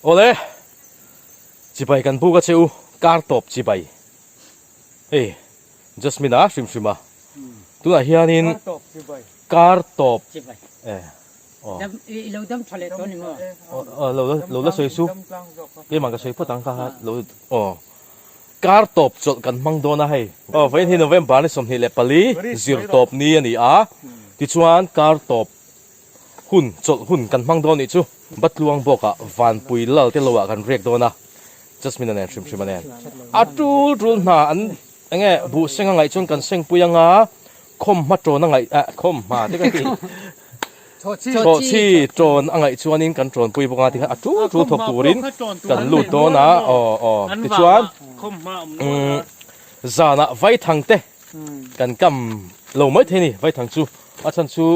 Awle, chibai kan buk a che u, kar tawp chibai. Hei, Jasmine a hrim hrim a, tunah hianin kar tawp e aw. I lo dam tha leh tawh ni maw? Aw, lo la sawi su, keimah ka sawi phawt ang kha kha lo aw. Kar tawp chawlh kan hmang dawn a hei. Aw, vawiin hi November ni 24 zir tawp ni a ni a, tichuan kar tawp hun chawlh hun kan hmang dawn nih chu Batluang bawkah Vanpui lal te loah kan riak dawn a, Jasmine-a nen hrim hrim a nen. A tul tul hna an eng nge buh seng a ngaih chuan kan sengpui anga khawmhma tawn a ngaih ah khawmhma te ka ti thawhchhi tawn a ngaih chuanin kan tawnpui bawk a tikhan a tul tul thawk turin kan lut dawn a aw aw tichuan umm zanah vaithang te kan kam lo maithei a ni vaithang chu a chhan chu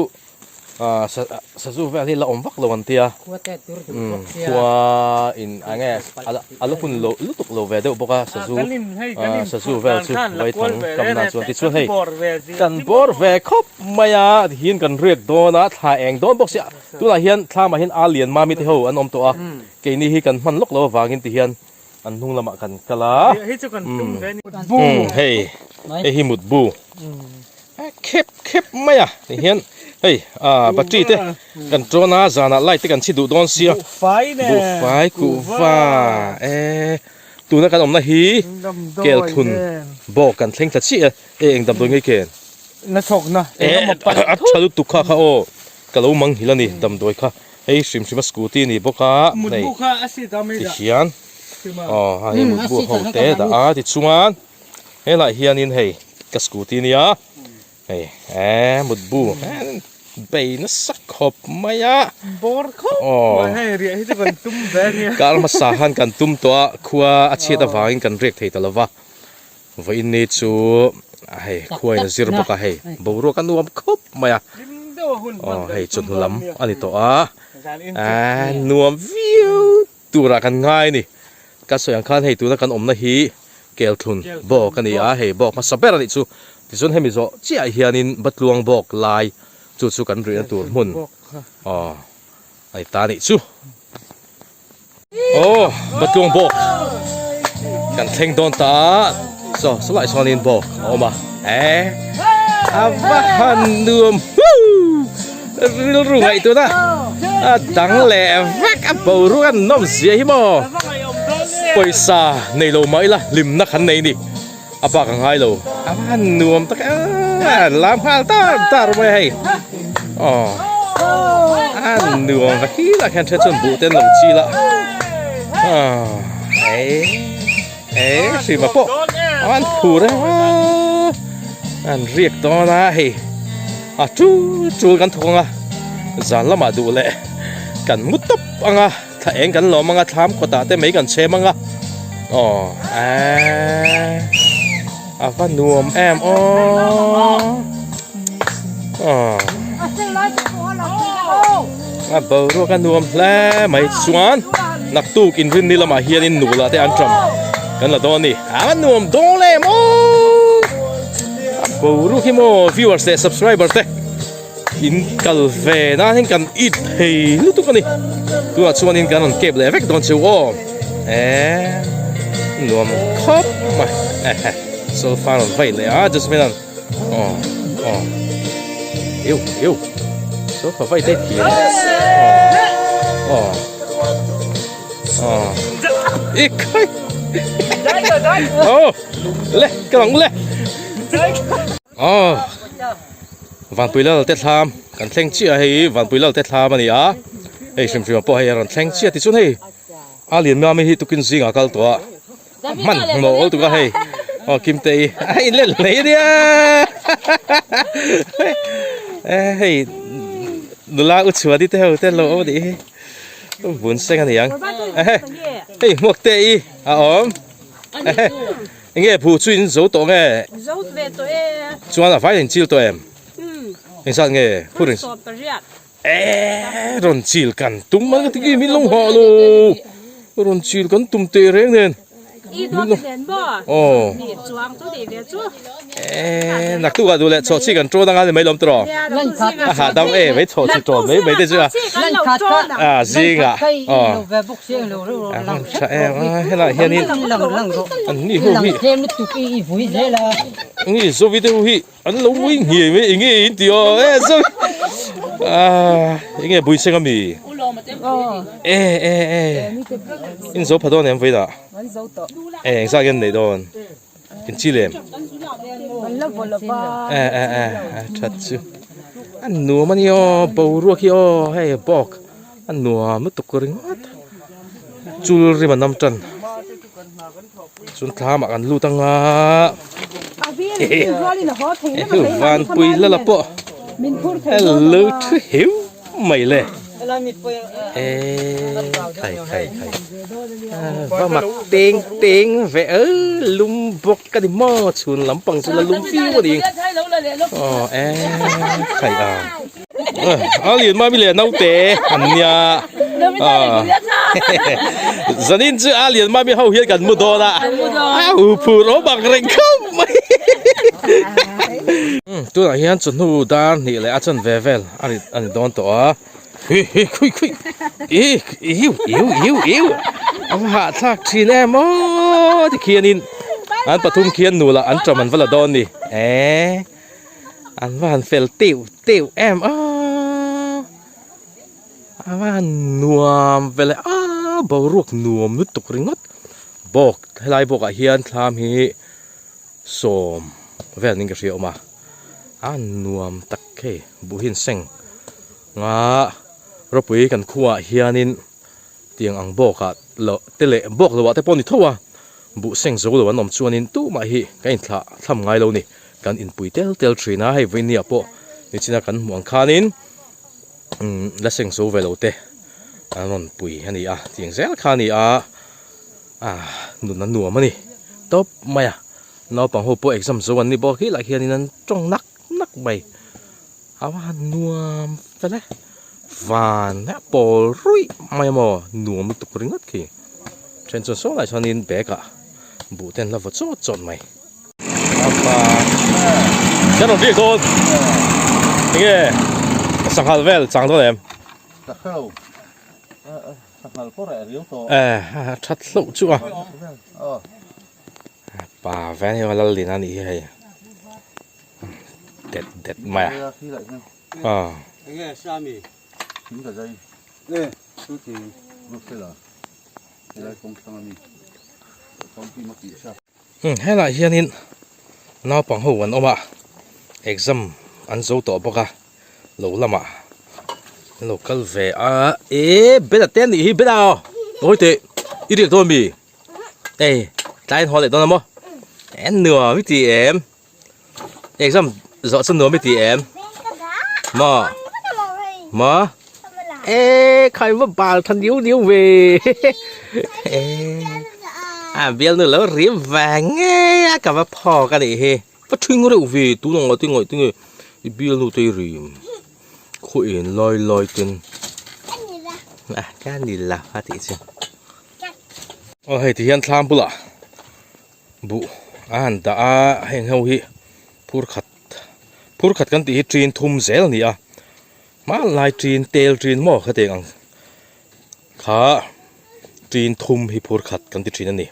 Sazu vel hi la awm vak lo an tia khua in eng nge a la hun lo lutuk lo ve deuh bawk a sazu sazu vel chu vaithang kam nan chuan tichuan hei kan bawr ve khawp mai a tihian kan riak dawn a thla eng dawn bawk sia tunah hian thlamah hian a lian mami te ho an awm tawh a keini hi kan hman lawk lo avangin tihian An hnung lamah kan kal a. Hei chu kan tum ve ni. Umm hei hei hi mut bu khep khep mai a ti hian hei ah battery te kan tawn a zanah light te kan chhi duh dawn sia buhfai kuhva e tuna kan awmna hi kelthlun bawk kan thleng thla chiah e eng damdawi ngei ken na chhawk na a tha lutuk kha kha aw ka lo mang hil a ni damdawi kha. Hei hrim hrim a scooty a ni bawk a hei tihian aw a hei mutbu ho te dah a tichuan helaiah hianin hei ka scooty a nia hei eee mutbu bei nasa khawp mai a aw kar hmasa khan kan tum tawh a khua a chhiat avangin kan riak thei ta lo va Vawiin ni chu hei khuain a zir bawk a hei boruak a nuam khawp mai a aw hei chawhnu lam a ni tawh a eee nuam viau turah kan ngai a ni ka sawi ang khan hei tuna kan awmna hi kelthlun bawk a ni a hei bawk hmasa ber a nih chu tichuan hemi zawh chiah hianin Batluang bawk lai chu chu kan rihna tur hmun aw a ni ta a nih chu. Aw Batluang bawk kan thleng dawn ta a saw sawlai sawnin bawk a awm a eh a va han nuam huu rilru ngaih tuna a dang leh vek a boruak a nawm zia hi maw pawisa nei lo mah ila hlimna kan nei ni a bak a ngai lo a va han nuam tak a lam nghal tar tar mai a hei aw a nuam va hi lah khian then chuan buh te an lo chil a eh eh hrima pawh a van phur em a an riak dawn a hei a tul tul kan thawk ang a zan lamah duh leh kan mu tawp ang a. Thla eng kan lawm anga thlam kawtah te mai kan chhem anga aw eee a va nuam em aw aw a boruak a nuam hle mai chuan naktuk inrin ni lamah hianin nula te an ṭam kan la dawn a ni a va nuam dawn em aw a boruak hi maw viewers leh subscriber te. In kal ve nan hian kan it thei lutuk a ni tunah chuanin kan rawn kep leh vek dawn chu aw eee nuam khawp mai ehe solfa rawn vai leh a Jasmine an aw aw eu eu solfa vai te thiam aw aw aw i khai aw le ka lang le Aw Vanpui lal te thlam kan thleng chiah a hei Vanpui lal te thlam a ni a hei hrim hrim ah pawh hei a rawn thleng chiah tichuan hei a lian mami hi tukin zingah a kal tawh a hman hmuh awl tuk a hei aw Kimte i a inlet hle a nia hei nula u chhuani te ho te an lo awm a nih hi vun seng a ni ang hei hmuakte i a awm. Enge phu chu in zo tawh nge? Zo ve tawh e. Chuan a vai in chil tawh em? Umm. Engzat nge? Phur 18. Eee rawn chil kan tum a ka ti min lo nghah lo. Rawn chil kan tum teh reng nen. I dawt nen maw? Aw. Ni chuang chu ni ve chu. Eh, naktuk ah duh leh chawh chi kan ṭawn anga ni mai lawm tawh. A hahdam e mai chawh chi ṭawn mai mai te chu a. A zingah. Aw. A hman ṭha em a helaiah hianin an ni ho hi. Nge Zovi te ho hi an lo ngui ngei mai enge in tih aw e Zovi. Enge Buiseng ami? E e e. In zo pha dawn em vawiinah? E engzah nge an neih dawn? In chi lem. E e e a that chu. A nuam a ni aw boruak hi aw hei bawk a nuam lutuk ringawt. Chul rim a nam tan. Chuan thlam ah kan lut anga. Vanpui lala pawh hello thu hiu mai le. Eee khai khai khai va mak teng teng ve ơ lum bawk ka ni maw chhun lampang chu la lum viau a ni aw e khai a a lian mami leh naute an nia zanin chu a lian mami ho hian kan mu dawn a a hu phur awm ang reng khawp mai tunah hian chawhnu dar hnih leh a chanve vel a ni a ni dawn tawh a hi hi khui khui i iu iu iu iu a va hahthlak thin em aw tikhianin an pathum khian nu lah an ṭam an va la dawn ni eh an va han fel teuh teuh em aw a va han nuam ve leh a boruak nuam lutuk ringawt bawk helai bawkah hian thlam hi sawm vel niin ka hria awm a a nuam tak hei buhin seng nga ropui kan khuaah hianin tiang ang bawkah loh te leh bawk loh ah te pawh a ni tho a buh seng zo lo an awm chuanin tumah hi kan inthlah thlam ngai lo a ni kan inpui tel tel thin a hei vawinia pawh nichina kan hmuh ang khanin umm la seng zo ve lo te an rawn pui a ni a tiang zel kha a ni a. Ah nun a nuam a ni tawp mai a naupang ho pawh exam zo an ni bawk hi lah hianin an tawng nak nak mai a va han nuam fel e van a pawl ruih mai a maw nuam lutuk ringawt khi then chuan saw lai chuanin bag ah buh te an la vaw chawt chawt mai. Kan rawn biak dawn enge sanghal vel chang dawn em? Eh a that hlauh chu a pa ve ani lal lin a nih hi hei det det mai a ah helaiah hianin naupang ho an awm a exam an zo tawh bawk a. Lo lamah an lo kal ve a e bela te anih hi bela aw ngawi teh i riak dawn mi ei tlai an haw leh dawn a maw en nuam i ti em exam zawh chu nuam i ti em maw maw e khai va bal tha niu niu ve e a bialnu lo rim vang ngei a ka va phawk anih hi. Ka thing reuh ve tun ang ate ngaih te nge i bialnu te i rim khaw en lai lai ten a ka ni la a tih chu aw hei ti hian thlam bulah buh a han dah a heng ho hi phur khat phur khat kan tih hi ṭin thum zel a ni a hmanlai ṭin tel ṭin maw khatiang ang kha ṭin thum hi phur khat kan ti ṭhin a ni.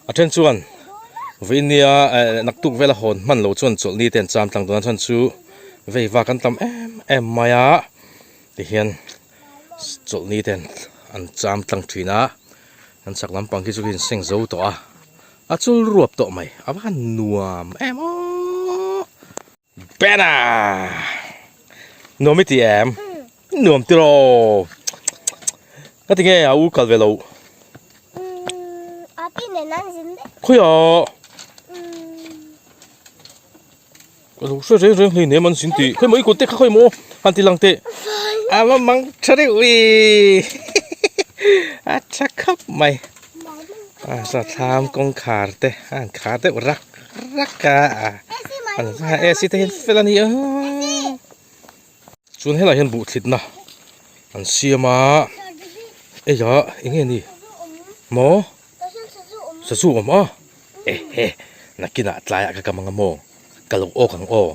A then chuan Veinia eh naktuk vela hawn hman lo chuan chawlhni te an cham tlang dawn a chhan chu vei vak an tam em em mai a tihian chawlhni te an cham tlang thin a an chak lampang khi chu khi an seng zo tawh a a chul ruap tawh mai a va han nuam em aww. Banner nuam i ti em nuam tiraw ka ti nge a u kal ve lo khawi a ka lo hre reng reng hleinem an zin tih khawi maw i kut te kha khawi maw han ti lang teh a va mang tha deuh i a tha khawp mai a sathlam kawngkhar te a han khar deuh rak rak a an va AC te hian fel a ni a chuan helaiah hian buh thlitna an siam a eiah eng nge ni maw. Sazu awm aw ehe nakinah tlaiah ka kam ang maw ka lo awk ang aw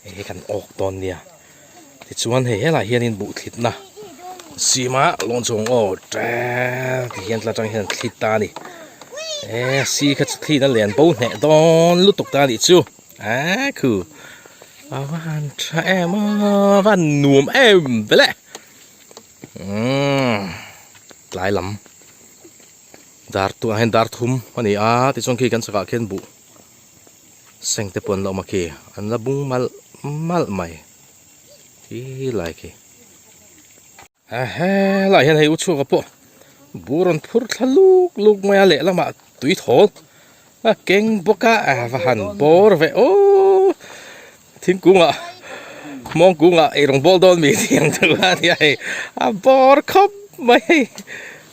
hei kan awk dawn nia tichuan hei helaiah hianin buh thlitna sima lawn chhung aw ṭe ti hian tla tang hian an thlit ta a ni e si kha chu thliin a len bo hneh dawn lutuk ta a nih chu a khu a va han tha em a va han nuam em vele umm tlai lam. Dar tunah hian dar thum a ni a tichuan khi kan chakah khian buh seng te pawh an la awm a khi an la bung malh malh mai khi lai khi a helaiah hian hei u chhuaka pawh bur rawn phur thla luk luk mai a lehlamah tui thawl a keng bawk a a va han bawr ve aw thingkungah mawngkungah eirawng bawl dawn mi tih ang deuh a nia hei a bawr khawp mai hei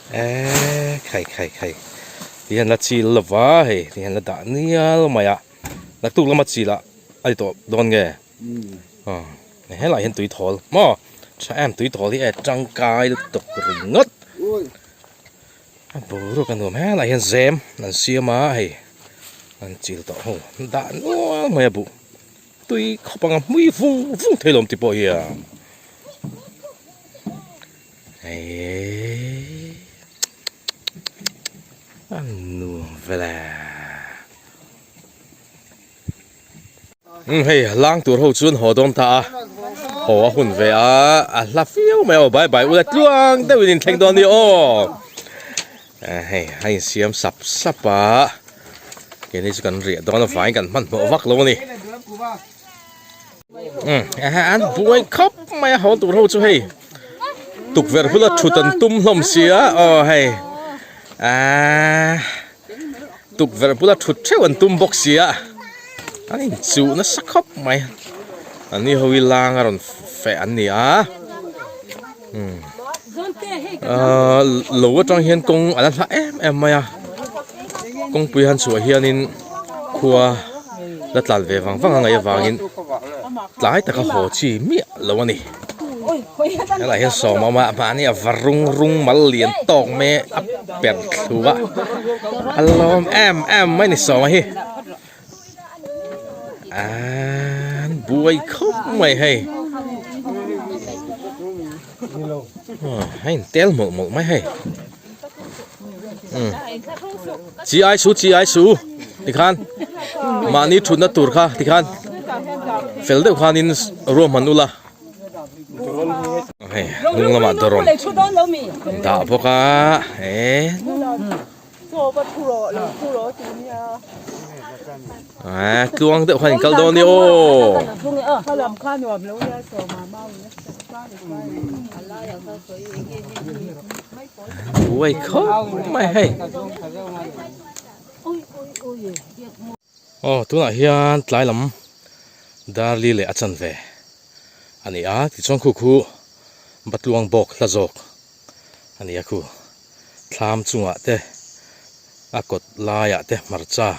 eee khai khai khai ti hian la chil lo va hei ti hian la dah nial mai a naktuk lama chil ah a ni tawh dawn nge aw helaiah hian tui thawl maw tha em tui thawl hi e tangkai lutuk ringawt. A boruak a nuam helaiah hian zem an siam a hei an chil tawh ho dah nual mai a buh tui khawp anga hmui vung vung thei lawm tih pawh hi a eeii a nuam vel e umm hei lang tur ho chuan haw dawn ta a haw a hun ve a a hla fiau mai aw bye bye ula tluang deuh in inthleng dawn a ni aw hei a insiam sap sap a keini chu kan riah dawn avangin kan hmanhmawh vak lo a ni umm an buai khawp mai a haw tur ho chu hei tukverh bula thut an tum hlawm si a aw hei aaa. Tukverh bula thut theuh an tum bawk si a, an inchuh nasa khawp mai. An ni ho hi lang a rawn feh an ni a, umm ahh lo atang hian kawng a la hla em em mai a, kawngpui han chhuah hianin khua la tlan ve vang vang a ngaih avangin tlai taka haw chi miah lo a ni. Helaiah hian sawm a awm a mahni a va rung rung mal lian tawk mai a perh thlu a a lawm em em mai a ni sawma hi an buai khawp mai hei a intel mawlh mawlh mai hei chi ai su chi ai su tikhan mahni thutna tur kha tikhan fel deuh khanin ruahman ula hei hnung lamah dawr rawn dah bawk a eh eh tluang deuh khan in kal dawn a ni aw. Buai khawp mai hei aw tunah hian tlai lam darli leh a chanve a ni a tichuan khu khu batluang bawk hla zawk a ni a khu thlam chungah te a kawt laiah te hmarcha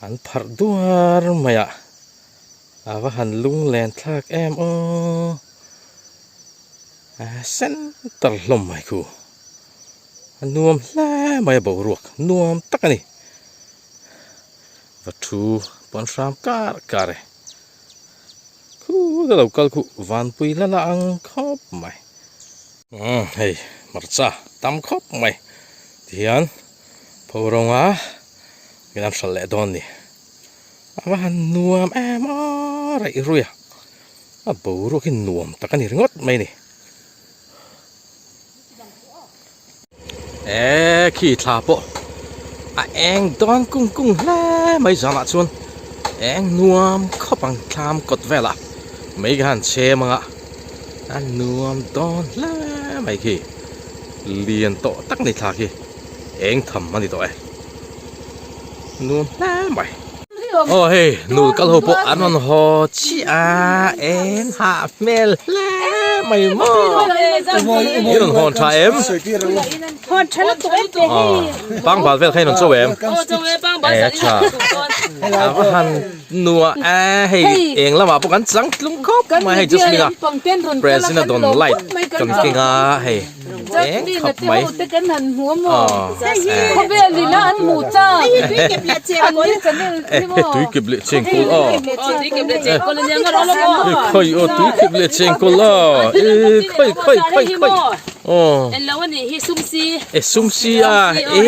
an pharh duar mai a a va han lunglen thlak em aw. Center hlawm mai khu a nuam hle mai a boruak nuam tak a ni va thu pawn hram kar kar e khu ka lo kal khu vanpui la la ang khawp mai umm hei hmarcha tam khawp mai tihian pho rawnga min an hralh leh dawn a ni a va han nuam em aw raih rui a. A boruak hi nuam tak a ni ringawt mai a ni. Eee khi thla pawh a eng dawn kung kung hle mai zanah chuan eng nuam khawp ang thlam kawt velah mei kha han chhem ang a a nuam dawn hle mai khi lian tawh tak a ni thla khi eng tham a ni tawh e nuam hle mai. Aw hei nul kal ho pawh an rawn haw chiah a eng hah hmel hle mai maw. In rawn hawn tha em? Hawn tha lutuk em te hei. Pangbal vel kha in rawn cho em? E tha. A va han nua e hei eng lamah pawh kan chang tlung khawp mai hei Jasmine a President a dawn light kan keng a hei. Eng khawp mai. Tui kep leh chengkawl a. Khawi aw tui kep leh chengkawl a. E khawi khawi khawi khawi. Aw. E sum si a e.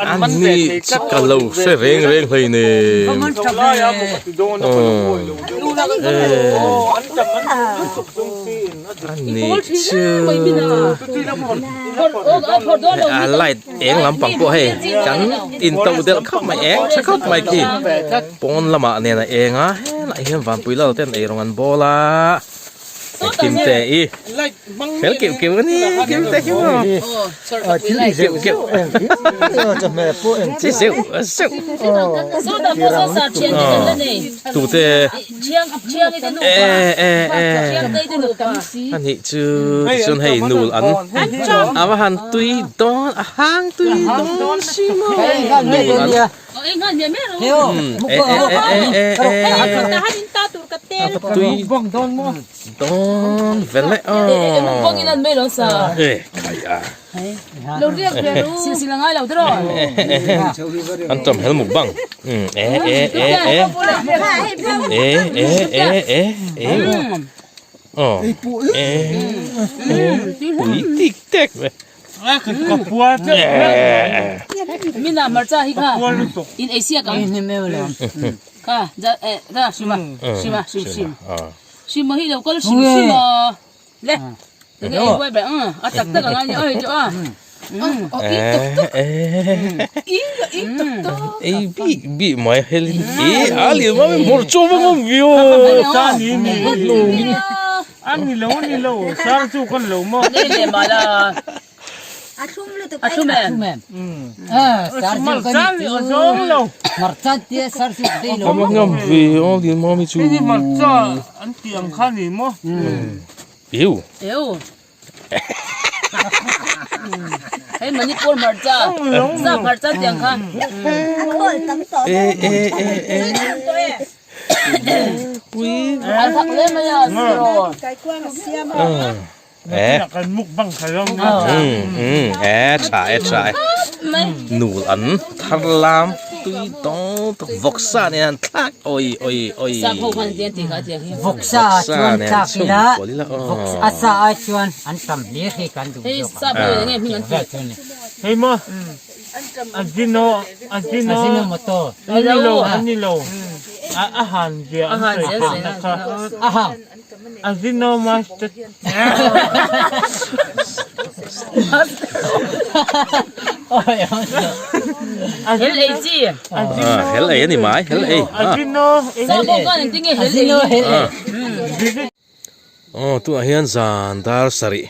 Ani chu ka lo hre reng reng hlei nen ani chu a light eng lampang pawh hei kan in to delh khawp mai eng tha khawp mai khi. Pawn lamah nen a eng a, helaiah hian vanpui lal ten eirawng an bawl a, engkim te i fel keuh keuh a ni, kim te hi maw keuh keuh chi zeuh zeuh tute e e e a nih chu tichuan hei nul an a va han tui dawn a hang tui dawn si maw nul an. Dawn vele aw. E khai a. An tam hel mukbang. E e e e. E e e e e. Aw. E e. Pui tik tek ve. Mina hmarcha hi kha in ei siak ang kha da hrima hrima hrim hrim hrima hi lo kal hrim hrim a le enge ei buai ber a tak tak ang a ni oi chu a ei bik bik mai helin e a lian mai hmarcha vang awm viau A ni lo, a ni lo. Sar chu kan lo maw? Nei leh mah la. A thlum lutuk A thlum em? Sar chu kan ni a zawng lo. Hmarcha tia sar chu ka tei lo. Ka va ngam ve aw lian mami chu. Hei hi hmarcha an tih ang kha ni maw? Ew. Ew. Hei Manipur hmarcha. Sap hmarcha tiang kha. A khawl tam tawh. E e e e. E tha e tha e nul an thar lam tui tawng tak vawksa nen an thlak oi oi oi Vawksa chuan thlak ila a sa ai chuan an tam hlir hi kan duh zawk ang. Hei maw Azino Azino Azinomoto Ani lo ani lo a a han zia an sawi theih na kha a hang Azino master Hel ei chi Hel ei ani mai hel ei Azino Azino hel ei. Aw tunah hian zan dar sarih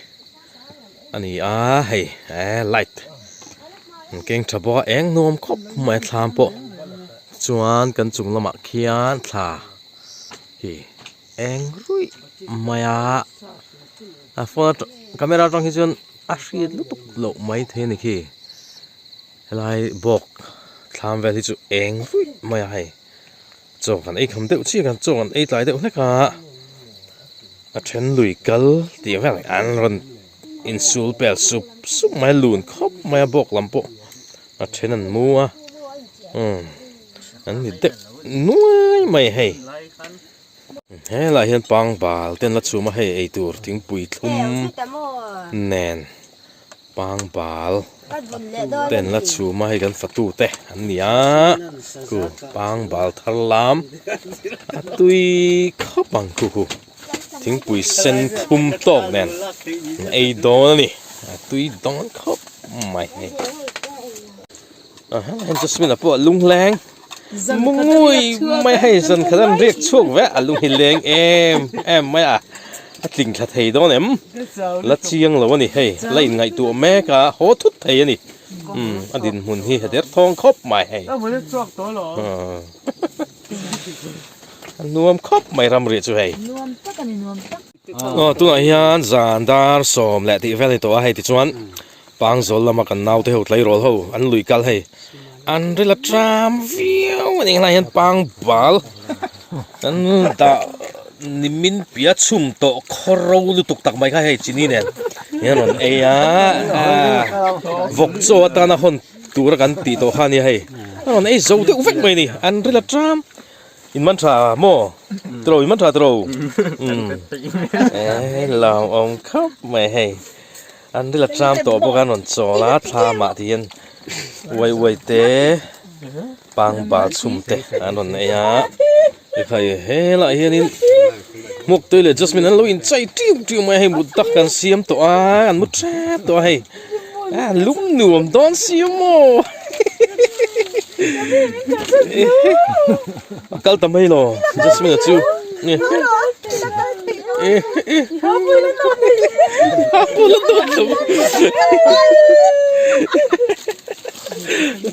a ni a hei eh light an keng tha bawk a eng nuam khawp mai a thlam pawh chuan kan chung lamah khian thla hi eng ruih mai a a phone atang camera atang hi chuan a hriat lutuk loh mai thei a ni khi helai bawk thlam vel hi chu eng ruih mai a hei. Chaw kan ei kham deuh chiah kan chaw kan ei tlai deuh hlek a, a then lui kal tih vel an rawn insul pel sup sup mai a lun khawp mai a bawk lam pawh a then an mu a umm an ni deuh nuai mai hei helaiah hian pangbal te an la chhum a hei eitur thingpui thlum nen. Pangbal te an la chhum a hei kan fatu te an ni a khu pangbal thar lam a tui khawp ang khu khu thingpui sen thlum tawk nen an ei dawn a ni a tui dawn khawp mai hei a helai hian jasmine ah pawh a lung leng mungui mai hei zan khat an riak chhuak vek a lung hi leng em em mai a. A tling thla thei dawn em? La chiang lo a ni hei, la inngaihtuah mek a, haw thut thei a ni. Umm a dinhmun hi a derthawng khawp mai hei. A nuam khawp mai ramri chu hei. Nuam tak a ni nuam tak. Aw tunah hian zan dar sawm leh tih vel a ni tawh a hei tichuan Pangzawl lama kan naute ho tleirawl ho an lui kal hei an ril a tram viau a ni helai hian pangbal an dah nimin piah chhum tawh khaw ro lutuk tak mai kha hei chini nen hian rawn ei a vawk chaw atana hawn tura kan tih tawh kha a nia hei a rawn ei zo deuh vek mai a ni an ril a tram. In man tha maw? Tro in man tha tro. Eh lo awm khawp mai hei. An ril a tram tawh bawk a an rawn chawl a thlamah ti hian uai uai te pangbal chhum te an rawn ei a. Ekhai helaiah hianin hmawk tui leh jasmine an lo inchai tiu tiu mai a hei mut tak kan siam tawh a an mu tep tawh a hei. A lum nuam dawn si a maw A kal ta mai lo Jasmine chu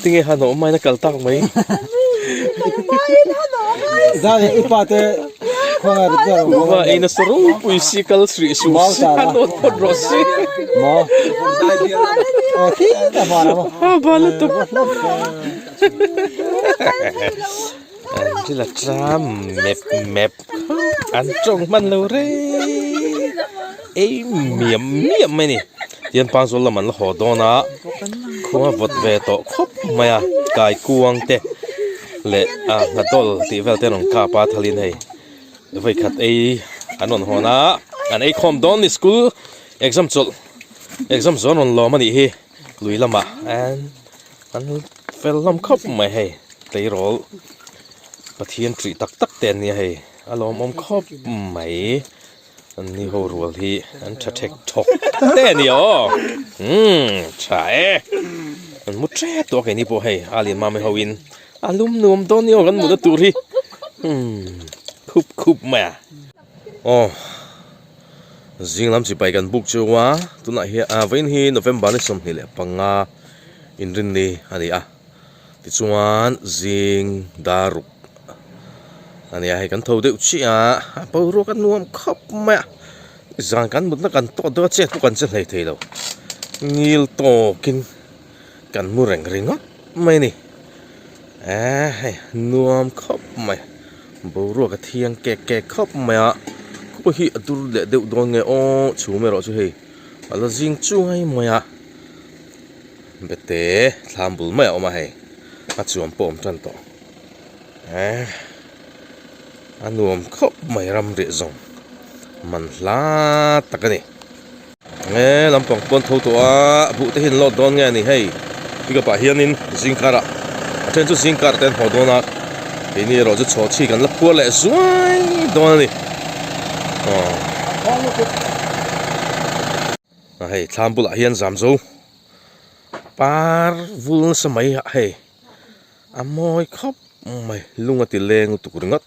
Tinge han awm main a kal tak mai Kuhva ei nasa ropui si kal hrih suh si a nawt phawt rawh si A bal lutuk An thil a tram mep mep an tawng hman lo reng ei miam miam mai a ni tihian Pangzawl lam an la haw dawn a khua vawt ve tawh khawp mai a kaikuang te leh a hnadawl tih vel te an rawn kap a thalin hei vawikhat ei an rawn hawn a an ei khawm dawn ni school exam chawlh exam zawh an rawn lawm a nih hi lui lamah an an fel hlawm khawp mai hei tleirawl Pathian ṭih tak tak te an nia hei a lawmawm khawp mai. An ni ho rual hi an tha thek thawk te a ni aw umm tha e an mu tep tawh a keini pawh hei a lian mami ho in a lum nuam dawn ni aw kan mutna tur hi umm khup khup mai a aw zing lam chipai kan buk chu a tunah hian ah vawiin hi November ni 25 inrinni a ni a tichuan zing dar ruk. A nia hei kan tho deuh chiah a a boruak a nuam khawp mai a zan kan mutna kan tawt deuh a chet pawh kan che hlei thei lo ngil tawkin kan mu reng ringawt mai a ni eh hei nuam khawp mai boruak a thiang kek kek khawp mai a khaw hi a dur leh deuh dawn nge aw chhum erawh chu hei a la zing chuai mai a bete thlam bul mai a awm a hei a chuan pawh a awm tan tawh. Eh a nuam khawp mai ram rih zawng man hla tak a ni eh lampang pawn tho tawh a buh te hi an lawt dawn nge a ni hei pickup ah hianin zingkar ah a then chu zingkar te an haw dawn a keini erawh chu chhaw chhi kan la phuar leh zuai dawn a ni aw hei thlam bulah hian zam zo par vul nasa mai ah hei. A mawi khawp mai lung a ti leng lutuk ringawt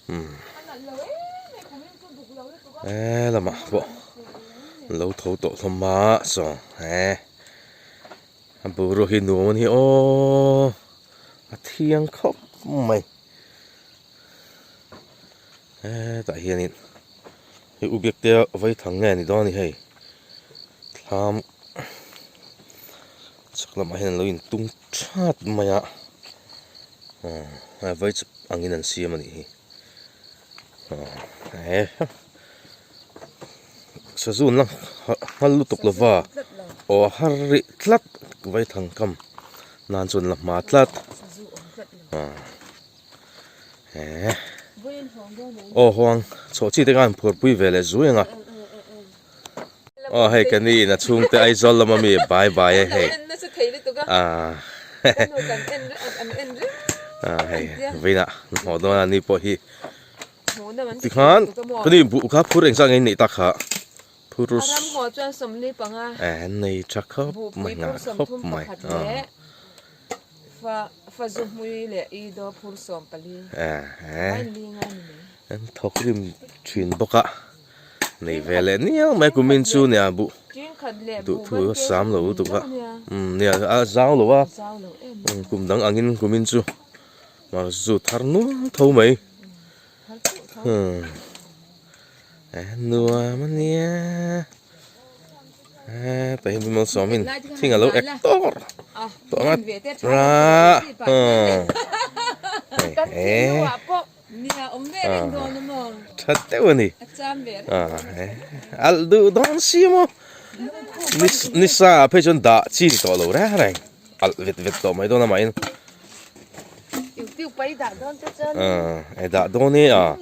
umm he lamah pawh lo tho tawh hlawm a saw he a boruak hi nuam a ni aw a thiang khawp mai hetah hianin hei u biak te vaithang nge ni dawn a ni hei thlam. Chhak lamah hian an lo intung that mai a aw vai chep angin an siam a nih hi aw sazu an la nghal lutuk lo va aw a har rih tlat vaithang kam nan chuan an la hma tlat aw aw huang chhuah chi te khan phur pui ve leh zui ang a. Aw hei ka ni in a chhungte Aizawl lama mi bye bye e hei ah ah hei vawiinah hmuh dawn a ni pawh hi tikhan ka ni buh kha phur engzah nge in neih tak kha phur eh nei tha khawp mai nghah khawp mai ah eh eh an thawk rim thin bawk a. Nei ve leh niau mai kumin chu nia buh duh thu a sam lo lutuk a umm nia a zau lo a kum dang angin kumin chu mahse chu thar nual tho mai umm nuam a nia hetah hian malsawmin thing a lo ek tawr tawh ang a umm Tha deuh a ni. Alh duh dawn si maw. Nisa ah phei chuan dah chi ni tawh lo reng reng. Alh vet vet tawh mai dawn amahin. E dah dawn e a.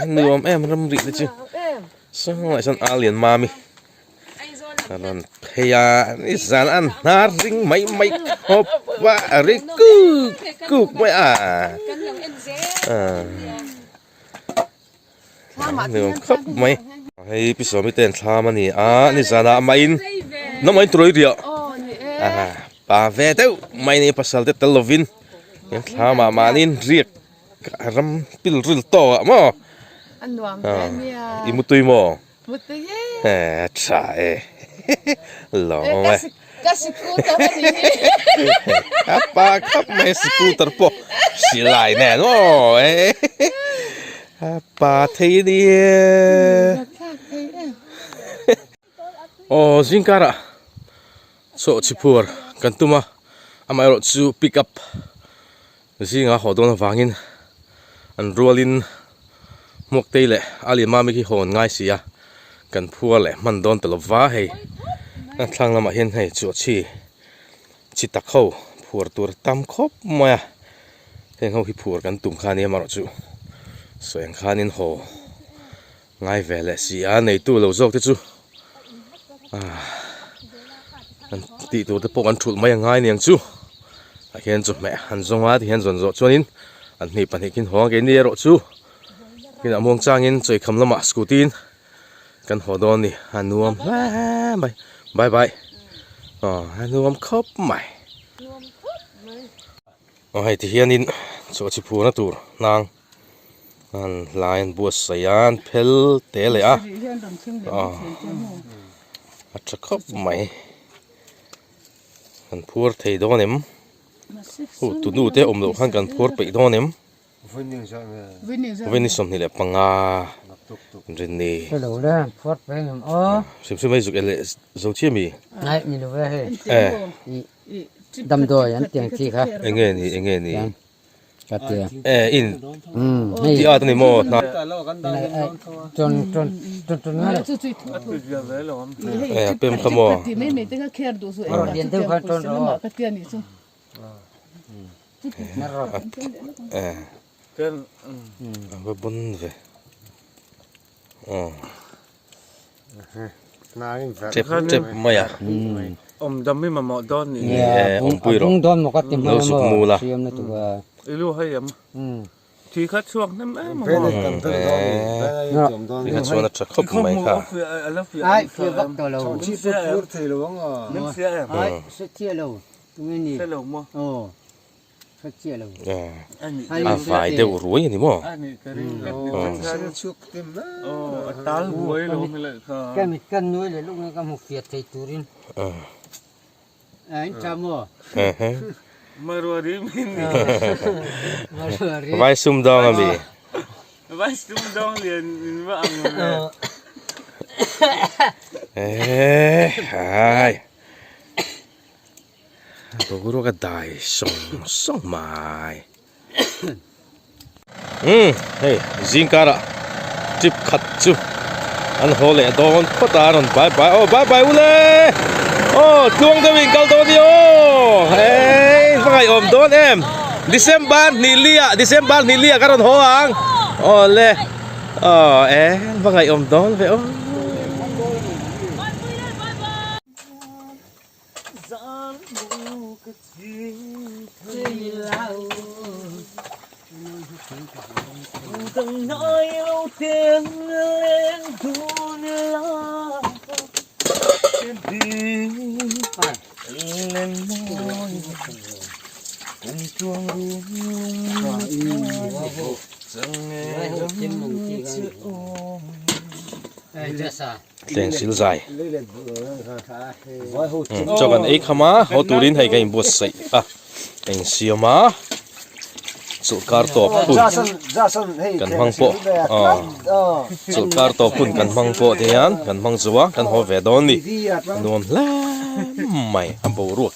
Nuam em ram rih te chu. Sawnglai sawn Alian Mami. A rawn phei a nizan an hnar ring mai mai khawp a a ri kuk kuk mai a nuam khawp mai hei pi sawmi te an thlam a ni a nizan ah mah in nawm in turawi riah pa ve deuh mai ni pasal te tel lovin thlam ah mahni in riak ram pil ril tawk ah maw i mutui maw. He tha e lawm e Ka scooter a ni hi A pa khap mai scooter pawh silai nen aw e A pa thei a ni e Aw zingkarah chawh chhiphuar kan tum a amaherawhchu pick up Zinga haw dawn avangin an rualin Hmuaktei leh Ali Mami khi haw an ngai si a, kan phua leh hman dawn ta lova hei a thlang lamah hian hei chu a chhi chi tak ho phuar tur a tam khawp mai a, heng ho hi phuar kan tum kha ania amaherawh chu sawi ang khanin haw ngai ve leh si a, neitu lo zawk te chu ah an tih tur te pawh kan thulh mai a ngai aniang chu tah hian chawhmeh an zawng a tihian zawn zawh chuanin an hnih pahnih khin haw a keini erawh chu kinah muang changin chawikham lamah scooty in kan haw dawn a ni a nuam hle mai bye bye aw a nuam khawp mai aw hei tihianin chaw chi phurna tur hnang. An hlai an buatsaih a an phel te leh a aw a tha khawp mai kan phuar thei dawn em hu tunu te awm loh khan kan phuar peih dawn em vawiin ni sawmhnih leh panga rinni hrim hrim a i zuk e leh zo chiah mi damdawi an tiang chi kha enge ni enge ni Eh in ti at ani maw hna eh a pem kha maw eh a va bun ve aw tep tep mai a awm dam i mamawh dawn ni e awmpui rawh lo zuk mu la thi kha chhuak hnem em e thi kha chuan a tha khawp mai kha A fai deuh ruai a ni maw? Vai sum dawng a mi? Eehh. Boruak a dai sawng sawng mai umm hei zing karah trip khat chu an haw leh dawn phawt a rawn bye bye aw bye bye ule aw tluang deuh in kal dawn i aw hei hmangaih awm dawn em December hnih li ah December hnih li ah ka rawn haw ang aw le aw e hmangaih awm dawn ve aw. Thleng sil zai. Chaw kan ei kham a, haw turin hei ka inbuatsaih a, ka insiam a, chawlhkar tawp hun kan hmang pawh aw chawlhkar tawp hun kan hmang pawh te hian kan hmang zo a, kan haw ve dawn a ni. A nuam hle mai a boruak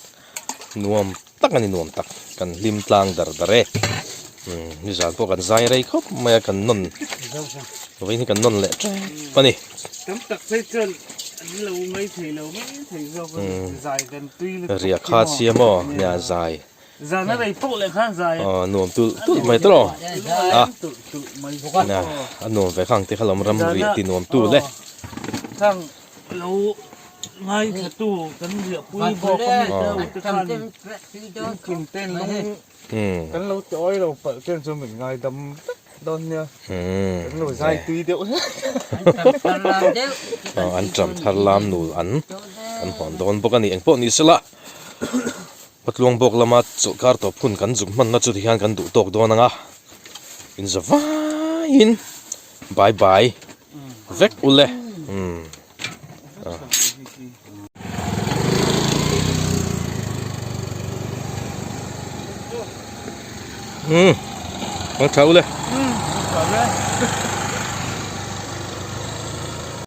nuam tak a ni nuam tak kan hlim tlang dar dar e. Umm nizan pawh kan zai rei khawp mai a kan nawn vawiin hi kan nawn leh tep a ni. Tam tak phei chuan an lo ngai thei lo mai thei zawk a ni zai kan tui lutuk Riah kha sia maw nia zai. Zan a rei pawh leh khan zai. Aw nuam tulh tulh mai tawh a nia a nuam ve khang te kha lawm ram riah ti nuam tu le. Khang lo ngaithla tu kan riahpui bawk a mi te u te khan inkim ten lung Kan lo ti awi lo palh chen chu min ngaidam vek dawn nia. Kan lo zai tui deuh hle. An ṭam thar lam nul an kan hawn dawn bawk a ni. Engpawh ni sela Patluang bawk lama chawlhkar tawp hun kan zuk hmanna chu tihian kan duh tawk dawn ang a. Inza vaiin bye bye vek ule. Umm, ang tha ule. Umm, ang tha ule.